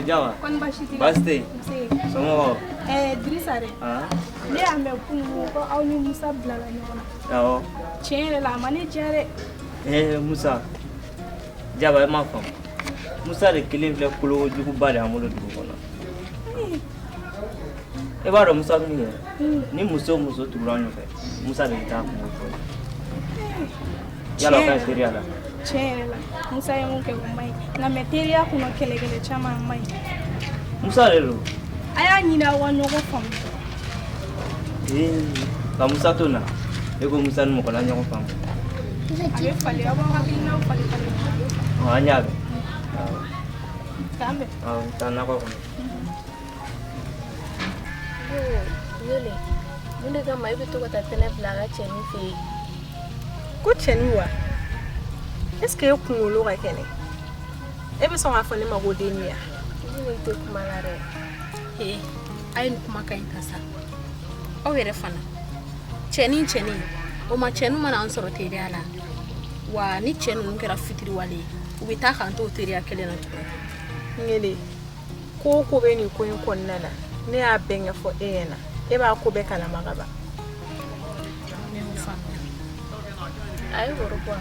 Jaba. Kɔni baasi t'i la? Baasi tɛ yen. Nse. Somɔgɔw? Dirisa dɛ. Han? Ne y'a mɛn kunun ko aw ni Musa bilala ɲɔgɔn na. Awɔ. Tiɲɛ yɛrɛ la a ma ne diya dɛ. Musa. Jaba e m'a faamu. Musa de kelen filɛ kolokojuguba de y'an bolo dugu kɔnɔ. E b'a dɔn Musa bɛ min kɛ? Ni muso o muso tugura an nɔfɛ, Musa de bɛ taa kungo fɔ. Yala o ka ɲi teriya la? Tiɲɛ yɛrɛ la Musa ye mun kɛ o man ɲi nka mɛ teriya kɔnɔ kɛlɛkɛlɛ caman man ɲi. Musa de don. A y'a ɲini aw ka ɲɔgɔn faamu. Ee, ka Musa to na. E ko Musa ni mɔgɔ la ɲɔgɔn faamu. A bɛ falen aw b'aw hakilinaw falen falen. Ɔ, an y'a mɛn. Awɔ. K'an bɛn. Awɔ, taa nakɔ kɔnɔ. Yele, mun de kama e bɛ to ka taa Tɛnɛ bila a ka cɛnin fɛ yen? Ko cɛnin wa? Est ce que e kunkolo ka kɛnɛ? E bɛ sɔn k'a fɔ ne ma ko denni ya? Ne tɛ kuma la dɛ. Ee, a ye nin kuma ka ɲi ta sa. Aw yɛrɛ fana. Cɛnin cɛnin, o ma cɛnin mana an sɔrɔ teriya la. Wa ni cɛ ninnu kɛra fitiriwale ye, u bɛ taa k'an to teriya kelen na tuguni. Ɲele, ko o ko bɛ nin ko in kɔnɔna na, ne y'a bɛɛ ɲɛfɔ e ɲɛna. E b'a ko bɛɛ kalama ka ban. Ne y'o faamuya. A ye woro bɔ.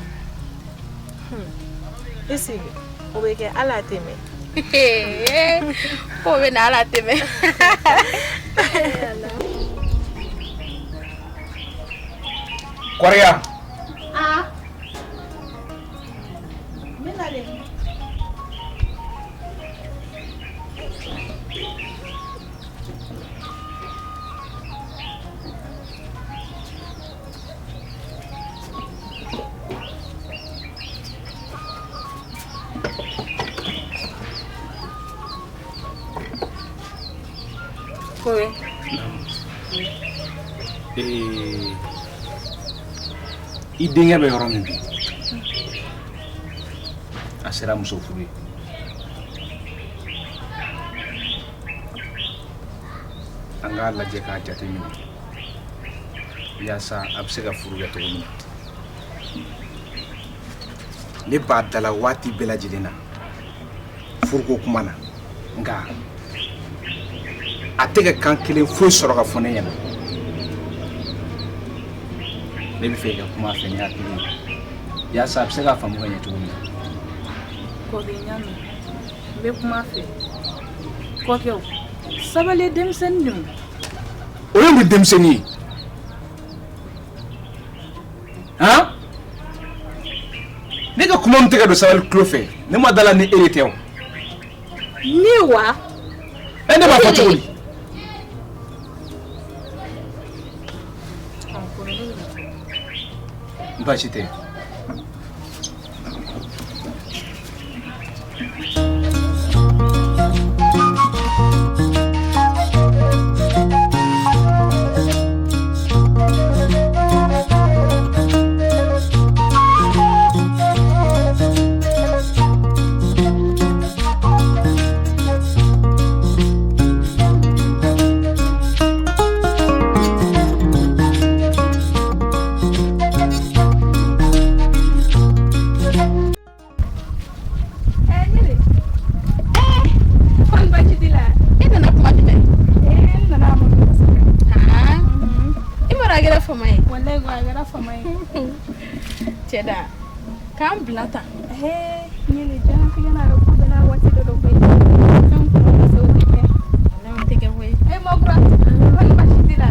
I sigi, o bɛ kɛ ala tɛ mɛn. K'o bɛ na ala tɛ mɛn. Kɔriya. Aa. N bɛ na dɛ. Kobe. I denkɛ bɛ yɔrɔ min bi, a sera muso furu ye. An k'a lajɛ k'a jateminɛ yaasa a bɛ se ka furu kɛ cogo min na. Ne b'a dala waati bɛɛ lajɛlen na furuko kuma na, nka a tɛ ka kan kelen foyi sɔrɔ ka fɔ ne ɲɛna. Ne bɛ fɛ i ka kuma a fɛ ni hakili ye yaasa a bɛ se k'a faamu ka ɲɛ cogo min na. Kɔkɛ n y'a mɛn, n bɛ kuma a fɛ. Kɔkɛ o, sabali ye denmisɛnnin de ye. O ye mun denmisɛnnin ye? Han? Ne ka kuma min tɛ ka don sabali tulo fɛ, ne ma da la ni e de tɛ o. Ne wa? E ne b'a fɔ cogo di? Baasi tɛ. Ɲele. Kɔni baasi t'i la? E nana kuma jumɛn? N nana a ma mɛn kosɛbɛ. Haan? I m'a dɔn a kɛra fama ye? Walayi ko a kɛra fama ye. Cɛ da, k'an bila tan. Ɲele, diɲɛlatigɛ n'a ko bɛɛ n'a waati de don koyi. Fɛn kuma ma se o tɛ kɛ. Walayi o tɛ kɛ koyi. Makura, kɔni baasi t'i la?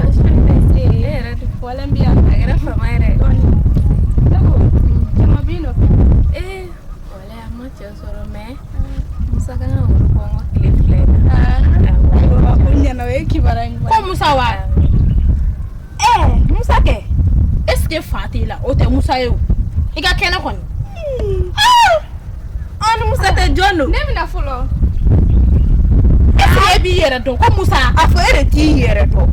E yɛrɛ dun? Walayi n bɛ yan. A kɛra fama yɛrɛ. Dɔɔni. Ne ko, cɛman b'i nɔfɛ? Walayi a ma cɛ sɔrɔ mais Musa kan ka woro bɔ n kɔ tile 2 in na. O ɲɛna, o ye kibaruya ɲuman ye. Ko Musa wa? Musa kɛ? Est ce que fa t'e la? O tɛ Musa ye o. I ka kɛnɛ kɔni. An ni Musa tɛ jɔn don? Ne bɛna fɔlɔ. Est ce que e b'i yɛrɛ dɔn ko Musa? A fɔ e de t'i yɛrɛ dɔn.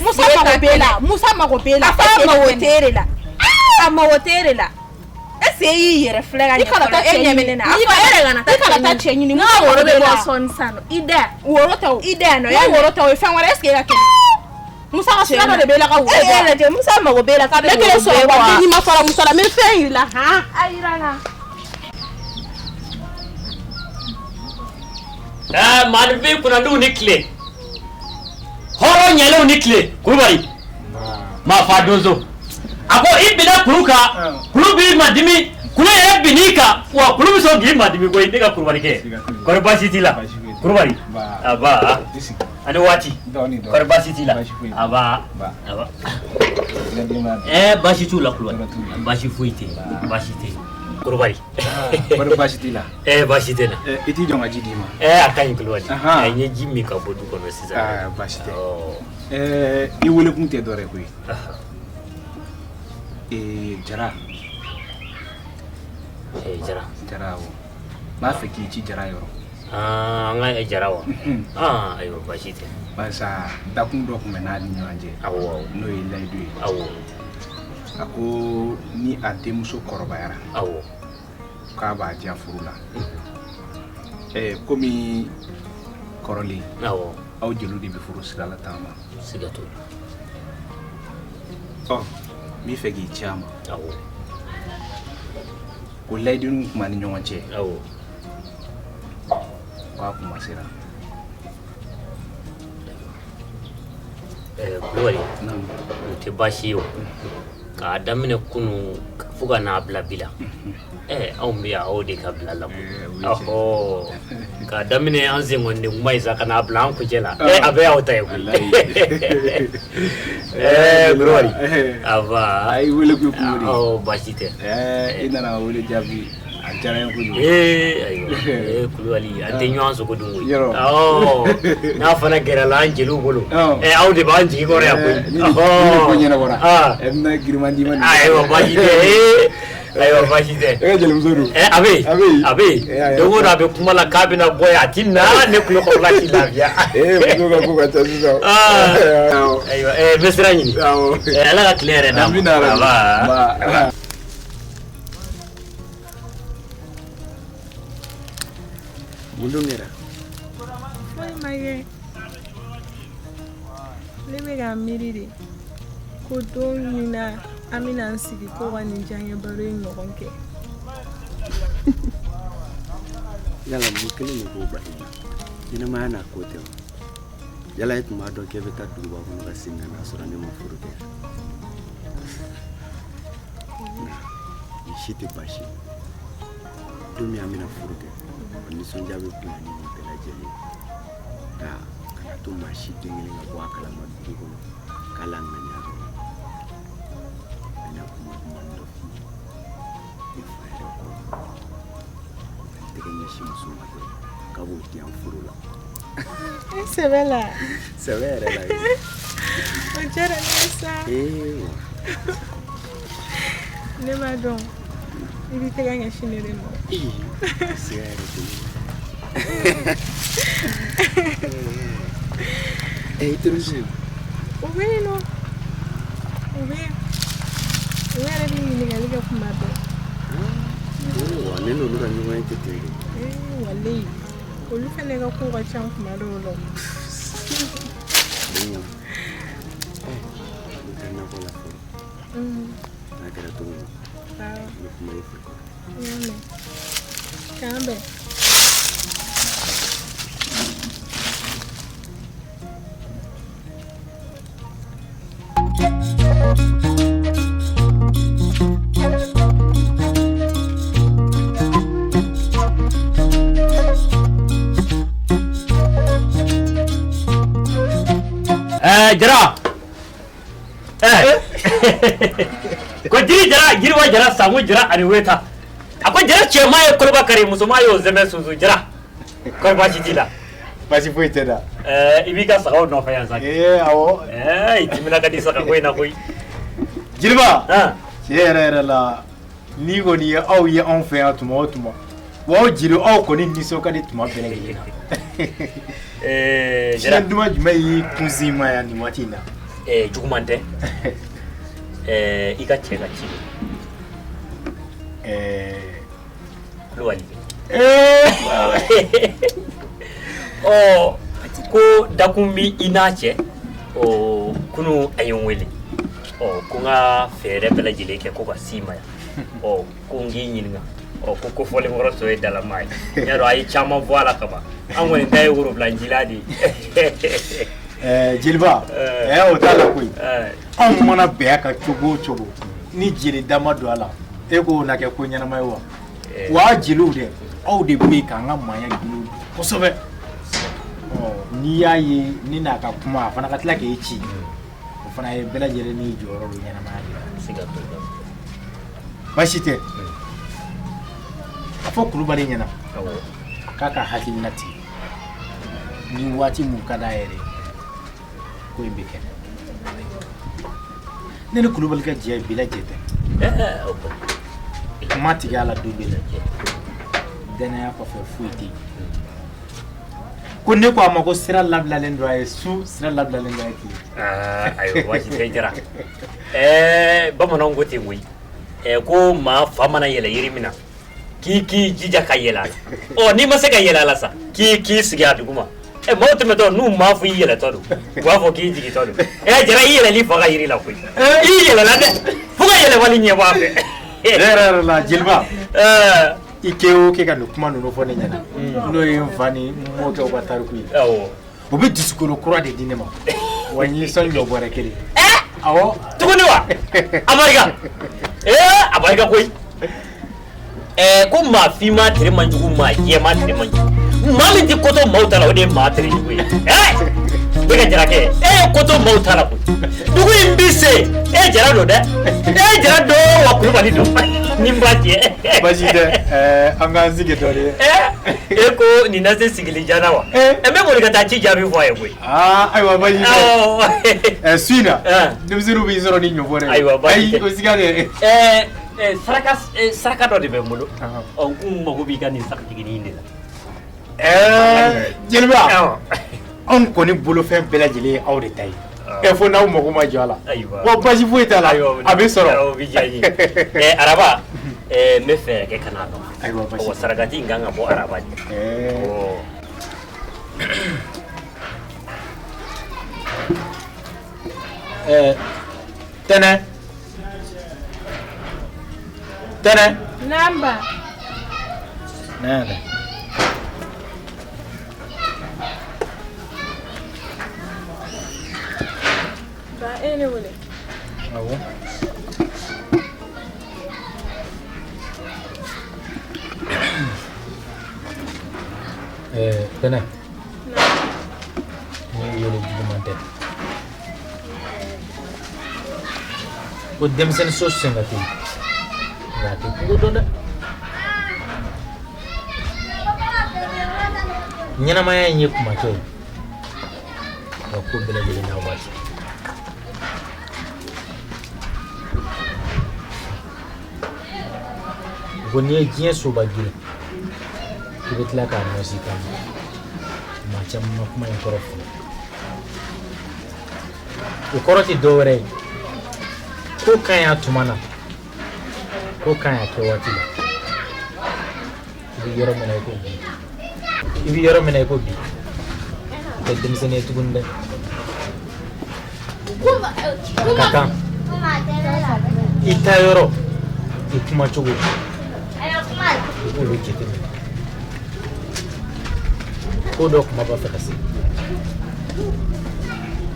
Musa mago b'e la. Musa mago b'e la. A fɔ a mago t'e de la. A mago t'e de la. Est ce que e y'i yɛrɛ filɛ ka I kana ɲɛ taa fɔlɔ? E cɛ ɲɛ bɛ ɲini. ne na. A fɔ e yɛrɛ kana I kana taa cɛ ɲini. Ne Musa ka woro mago bɛ b'e bɔ la. sɔɔni sisan nɔ. I da. Woro tɛ o. I da yan nɔ. N ko woro tɛ o ye fɛn wɛrɛ. Est ce que e ka kɛnɛ? Musa ka sira dɔ de b'e la ka woro E bɔ. y'a lajɛ Musa mago b'e la k'a bɛ Ne kelen woro sɔrɔ bɔ wa wa? n'i ma fara Musa la n bɛ fɛn yir'i la han. A yira n na. Maaninfin kunnandiw ni tile, hɔrɔn ɲɛlenw ni tile. Kulubali maa fa donso, a ko i binna kulu kan, kulu b'i madimi, kulu yɛrɛ binn'i kan, wa kulu bɛ sɔn k'i madimi koyi. Ne ka kulubalikɛ, kɔri baasi t'i la? Kulubali, aba ani waati, kɔri baasi t'i la? Aba aba, baasi t'u la kulubali, baasi foyi tɛ yen, baasi tɛ yen kulubali. Kɔri baasi t'i la? Baasi tɛ n na. I t'i jɔ n ka ji d'i ma? A ka ɲi kulubali, n ye ji min ka bɔ du kɔnɔ sisan. Baasi tɛ. I wele kun tɛ dɔwɛrɛ koyi. Jara. Jara. Jara, awɔ. N b'a fɛ k'i ci Jara yɔrɔ. An ka Jara wa? Ayiwa, baasi tɛ. Barisa dakun dɔ tun bɛ n'a ni ɲɔgɔn cɛ. Awɔ. N'o ye layidu ye. Awɔ. A ko ni a denmuso kɔrɔbayara. Awɔ. K'a b'a diya furu la. Komi kɔrɔlen. Awɔ. Aw jeliw de bɛ furu sira la taama. Siga t'o la. Ɔ, n b'i fɛ k'i ci a ma. Awɔ. Ko layidunin tun b'an ni ɲɔgɔn cɛ. Awɔ. K'a kuma sera. Kulubali, o tɛ baasi ye o. K'a daminɛ kunun fo ka n'a bila bi la, anw bɛ yan aw de ka bila la koyi. K'a daminɛ an senkɔniden kuma ye sa ka n'a bila an kuncɛ la, a bɛɛ y'aw ta ye koyi. Kulubali, aba. A y'i wele k'i kun de. Baasi tɛ. I nana wele jaabi, a diyara n ye kojugu. Ayiwa, Kulubali, an tɛ ɲɔgɔn sogo dun koyi. N'a fana gɛrɛla an jeliw bolo, aw de b'an jigi kɔrɔ yan koyi. Ni ko ɲɛnabɔra, ɛ bɛna giriman d'i ma nin. Ayiwa, baasi tɛ. Ayiwa, baasi tɛ. E ka jelimuso dun? A bɛ yen, a bɛ yen. Don o don a bɛ kuma la k'a bɛna bɔ yan, a ti na, ne tulo kɔrɔla ti lafiya. Muso ka ko ka ca sisan. Ayiwa, n bɛ sira ɲini. Ala ka tile yɛrɛ d'an ma. Amina yarabi. Aba. Mun dun kɛra? Foyi ma kɛ. Ne bɛ ka miiri de ko don min na an bɛna an sigi ko ka nin diyaɲɛ baro in ɲɔgɔn kɛ. Yala mun kelen de b'o bali na? Ɲɛnamaya n'a ko tɛ wa? Yala e tun b'a dɔn k'e bɛ taa duguba kɔnɔ ka segin ka n'a sɔrɔ ne ma furu kɛ? Nka nin si tɛ baasi ye. Don min an bɛna furu kɛ, o nisɔndiya bɛ bonya ni nin bɛɛ lajɛlen ye. Nka kana to maa si den kelen ka bɔ a kalama dugu kɔnɔ k'a la ŋaniya bɛ n na. N bɛna kuma duman dɔ f'i ye ne fa yɛrɛ kɔ. Ka tɛgɛ ɲɛsin muso ma dɔrɔn k'a b'o di yan furu la. I sɛbɛ la? Sɛbɛ yɛrɛ la. O diyara ne ye sa. Ee wa. Ne b'a dɔn i b'i tɛgɛ ɲɛsin ne de ma. Siga yɛrɛ tɛ ne la. I terimuso? O bɛ yen nɔ. O bɛ yen. O yɛrɛ bɛ ɲininkali kɛ kuma bɛɛ. Wa ne n'olu ka ɲɔgɔn ye tɛ ten de. Walayi, olu fana ka ko ka ca kuma dɔw la. A bɛ ɲa. N bɛ taa nakɔ la fɔlɔ. N'a kɛra cogo min, n bɛ kuma i fɛ. N y'a mɛn. K'an bɛn. Jara. Ko jiri jara, jiriba jara, sango jara ani weta. A ko jara cɛman ye koloba kari, musoman y'o zɛmɛ sunsun jara. Kɔri baasi t'i la? Baasi foyi tɛ da. I b'i ka sagaw nɔfɛ yan sa. Awɔ. I timina ka di saga ko in na koyi. Jeliba. Tiɲɛ yɛrɛ yɛrɛ la, n'i kɔni ye aw ye anw fɛ yan tuma o tuma, wa aw jeli aw kɔni nisɔn ka di tuma bɛɛ lajɛlen na. Jara. Fiɲɛ duman jumɛn y'i kun sin ma yan nin waati in na? Juguman tɛ. I ka cɛ ka ci. Kulubali. Ɔ, ko dakun bi i n'a cɛ. Ɔ, kunun a ye n wele. Ɔ, ko n ka fɛɛrɛ bɛɛ lajɛlen kɛ ko ka s'i ma yan. Ɔ, ko n k'i ɲininka. Ɔ ko kofɔlen kɔrɔ tɔ ye dalama ye. N y'a dɔn a ye caman fɔ a la kaban. An kɔni ta ye worobilanjila de ye. Ɛɛ jeliba, ɛɛ o t'a la koyi. Anw mana bɛn a kan cogo o cogo, ni jeli da ma don a la, e k'o na kɛ ko ɲɛnama ye wa? Wa jeliw dɛ, aw de bɛ yen k'an ka maaya gindo kosɛbɛ. Ɔ n'i y'a ye ne n'a ka kuma, a fana ka tila k'e ci, o fana ye bɛɛ lajɛlen n'i jɔyɔrɔ don ɲɛnamaya de la. Siga t'o la. Baasi tɛ. A fɔ Kulubali ɲɛna k'a ka hakilina tigɛ ni waati mun ka d'a yɛrɛ ye, ko in bɛ kɛ. Ne ni Kulubali ka jɛ bi la jɛ tɛ. Kuma tigɛ a la don bɛ lajɛ. Danaya kɔfɛ foyi tɛ yen. Ko ne ko a ma ko sira labilalen don a ye su, sira labilalen don a ye tile. Ayiwa, baasi tɛ Jara. Bamananw ko ten koyi. Ko maa fa mana yɛlɛ yiri min na, k'i k'i jija ka yɛlɛ a la. Ɔ n'i ma se ka yɛlɛ a la sa, k'i k'i sigi a duguma. Maaw tɛmɛtɔ n'u m'a fɔ i yɛlɛtɔ don, u b'a fɔ k'i jigintɔ don. Jara, i yɛlɛl'i fa ka yiri la koyi. I yɛlɛla dɛ, fo ka yɛlɛwali ɲɛbɔ a fɛ. Ne yɛrɛ yɛrɛ la jeliba, i kɛ o kɛ ka nin kuma ninnu fɔ ne ɲɛna, n'o ye n fa ni n mɔkɛw ka tariku ye, o bɛ dusukolo kura de di ne ma. Wa n y'i sɔn ɲɔ bɔrɛ kelen. Awɔ. Tuguni wa? A barika. A barika koyi. Ko maa finman tere man jugu, maa jɛman tere man jugu. Maa min tɛ koto maaw ta la, o de ye maa tere jugu ye. Ne ka Jarakɛ, e ye koto maaw ta la koyi. Dugu in bi se, e Jara don dɛ. E Jara don wa Kulubali don. Ni n b'a jɛ. Baasi tɛ, an k'an sigi dɔɔnin. E ko nin na se sigili jana wa? N bɛ boli ka taa ci jaabi fɔ a ye koyi. Aa ayiwa, baasi tɛ. Su in na, denmisɛnninw b'i sɔrɔ ni ɲɔ bɔrɛ ye. Ayiwa, baasi tɛ. Ayi, o siga tɛ. Saraka saraka dɔ de bɛ n bolo. Ɔ n kun mago b'i ka nin sagajiginni de la. Jeliba, anw kɔni bolofɛn bɛɛ lajɛlen ye aw de ta ye. Fo n'aw mago ma jɔ a la. Wa baasi foyi t'a la, a bɛ sɔrɔ. O bɛ diya n ye. Araba, n bɛ fɛɛrɛ kɛ ka n'a nɔfɛ. Ayiwa, baasi tɛ. Sarakati in kan ka bɔ araba de. Tɛnɛ. Tɛnɛ. Naamu ba. Na yan dɛ. Ba, e ye ne wele. Awɔ. Tɛnɛ. Ne y'i wele juguman tɛ. Ko denmisɛnnin so sen ka teli, nka a tɛ kungo dɔn dɛ. Ɲɛnamaya in ye kumakɛ ye, wa ko bɛɛ lajɛlen n'a waati. Ko n'i ye diɲɛ soba girin, i bɛ tila k'a nɔsi ka maa caman ma kuma in kɔrɔ fɔ. O kɔrɔ tɛ dɔwɛrɛ ye, ko ka ɲi a tuma na, ko ka ɲi a kɛ waati la. I bɛ yɔrɔ min na i ko bi, i bɛ yɔrɔ min na i ko bi, i tɛ denmisɛnnin ye tuguni dɛ. A ka kan i taa yɔrɔ, i kuma cogo, i k'olu jateminɛ. Ko dɔ kuma b'a fɛ ka se,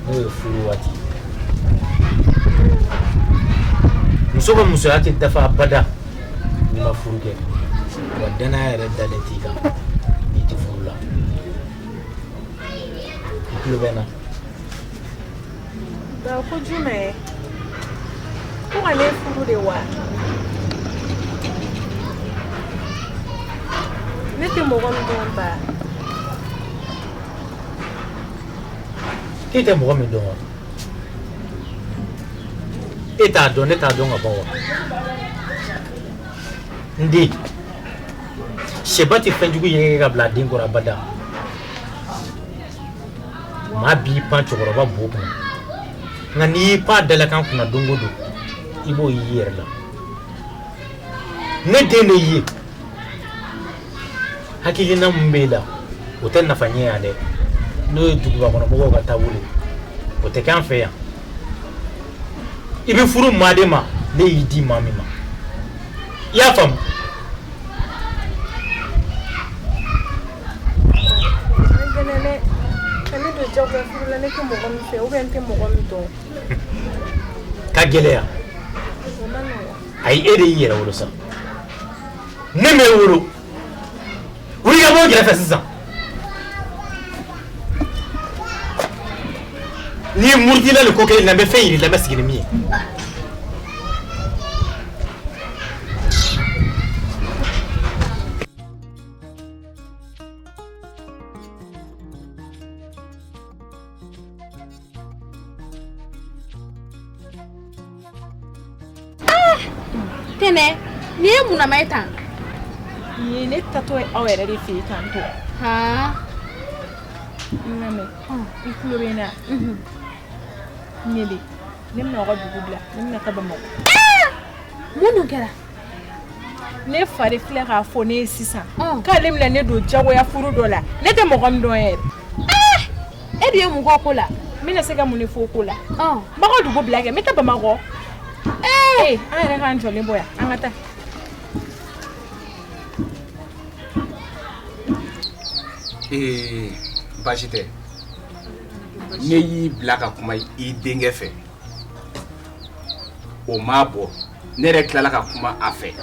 n'o ye furu waati. Muso ka musoya tɛ dafa abada n'i ma furu kɛ. Wa danaya yɛrɛ dalen t'i kan n'i tɛ furu la. I tulo bɛ n na? Ba, ko jumɛn? Ko ka ne furu de wa? Ne tɛ mɔgɔ min dɔn ba. K'e tɛ mɔgɔ min dɔn wa? E t'a dɔn, ne t'a dɔn ka ban wa? N den, sɛba tɛ fɛnjugu yɛgɛyɛgɛ ka bila a den kɔrɔ abada. Maa b'i pan cɛkɔrɔba bo kunna, nka n'i y'i pan dalakan kunna don o don, i b'o y'i yɛrɛ la. Ne den de y'i ye, hakilina min b'e la, o tɛ nafa ɲɛ yan dɛ. N'o ye duguba kɔnɔ mɔgɔw ka taabolo ye, o tɛ k'an fɛ yan. I bɛ furu maa de ma, ne y'i di maa min ma, i y'a faamu? diyagoya furu la ne tɛ mɔgɔ min fɛ ou bien n tɛ mɔgɔ min dɔn. Ka gɛlɛya. O ma nɔgɔn. Ayi, e de y'i yɛrɛ wolo sa. Ne m'e wolo. Wuli ka bɔ n kɛrɛfɛ sisan. N'i ye murutila nin ko kelen in na, n bɛ fɛn yir'i la, n bɛ sigi ni min ye. Tɛnɛ, nin ye mun nama ye tan? Nin ye ne tatɔ ye aw yɛrɛ de fɛ yen tantɔ. Han. N lamɛn, i tulo bɛ n na. Ɲele, ne bɛna aw ka dugu bila, ne bɛna taa Bamakɔ. Mun dun kɛra? Ne fa de filɛ k'a fɔ ne ye sisan k'ale bɛna ne don jagoya furu dɔ la, ne tɛ mɔgɔ min dɔn yɛrɛ. E dun ye mun k'o ko la? N bɛna se ka mun de fɔ o ko la? N b'aw ka dugu bila kɛ, n bɛ taa Bamakɔ. Ee, an yɛrɛ k'an jɔlen bɔ yan, an ka taa. Ee, baasi tɛ. Ne y'i bila ka kuma i denkɛ fɛ, o m'a bɔ. Ne yɛrɛ tilala ka kuma a fɛ,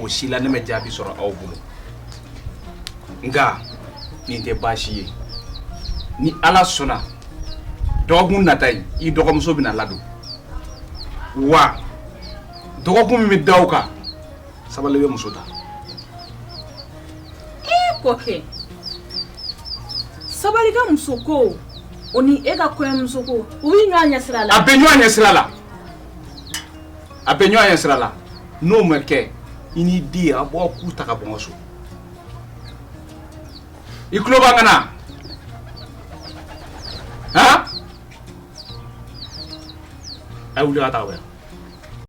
o si la ne ma jaabi sɔrɔ aw bolo. Nka nin tɛ baasi ye, ni Ala sɔnna, dɔgɔkun nata in i dɔgɔmuso bɛna ladon. Wa dɔgɔkun min bɛ da o kan, sabali bɛ muso ta. E kɔkɛ, sabali ka muso ko o ni e ka kɔɲɔmuso ko, u bɛ ɲɔgɔn ɲɛsira la. A bɛ ɲɔgɔn ɲɛsira la, a bɛ ɲɔgɔn ɲɛsira la. N'o ma kɛ, i n'i den a b'aw ku ta ka bɔ n ka so. I tulo b'an ka na han? A ye wuli ka taa ka bɔ yan.